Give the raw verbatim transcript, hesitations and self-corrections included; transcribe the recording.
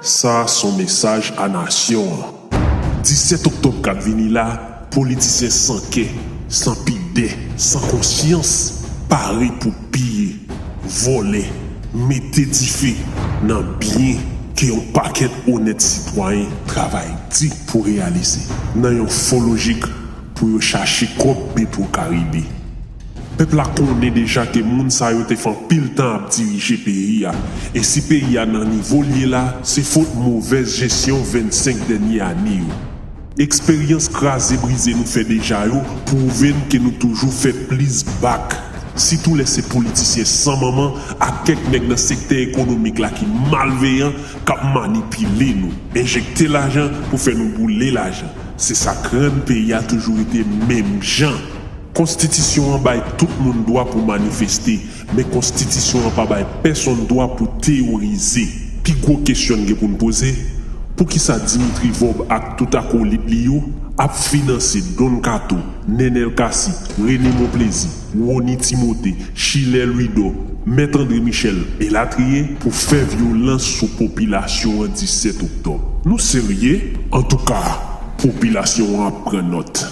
Sa a se yon mesaj a nasyon an. Disèt oktòb k ap vini la, politisyen san kè, san pidè, san konsyans, pare pou piye, vòlè, mete dife nan byen ke yon pakèt onèt sitwayen travay di pou reyalize, nan yon fo lojik pou yo chache kòb Petwokaribe. Pèp la konnen deja ke moun sa yo te fè anpil tan ap dirije peyi a, e si peyi a nan nivo l ye la, se fot movèz jesyon vennsenk dènye ane yo. Eksperyans kraze brize nou fè deja yo pwouve n ke nou toujou fè plis bak, sitou lè se politisyen san manman ak kèk nèg nan sektè ekonomik la ki malveyan k ap manipile nou, enjekte lajan pou fè nou boule lajan. Se sa k rann peyi a toujou rete menm jan. Konstitisyon an bay tout moun dwa pou manifeste, men konstitisyon an pa bay pèsonn dwa pou teyorize. Pi gwo kesyon n gen pou n poze, poukisa Dimitri Vorbe ak tout akolit li yo ap finanse Don Kato, Nenel Cassy, René Monplaisir, Rony Timothé, Schiller Louidor, Mèt André Michel, elatriye, pou fè vyolans sou popilasyon an disèt oktòb? Nou serye? Antouka, popilasyon an ap pran nòt.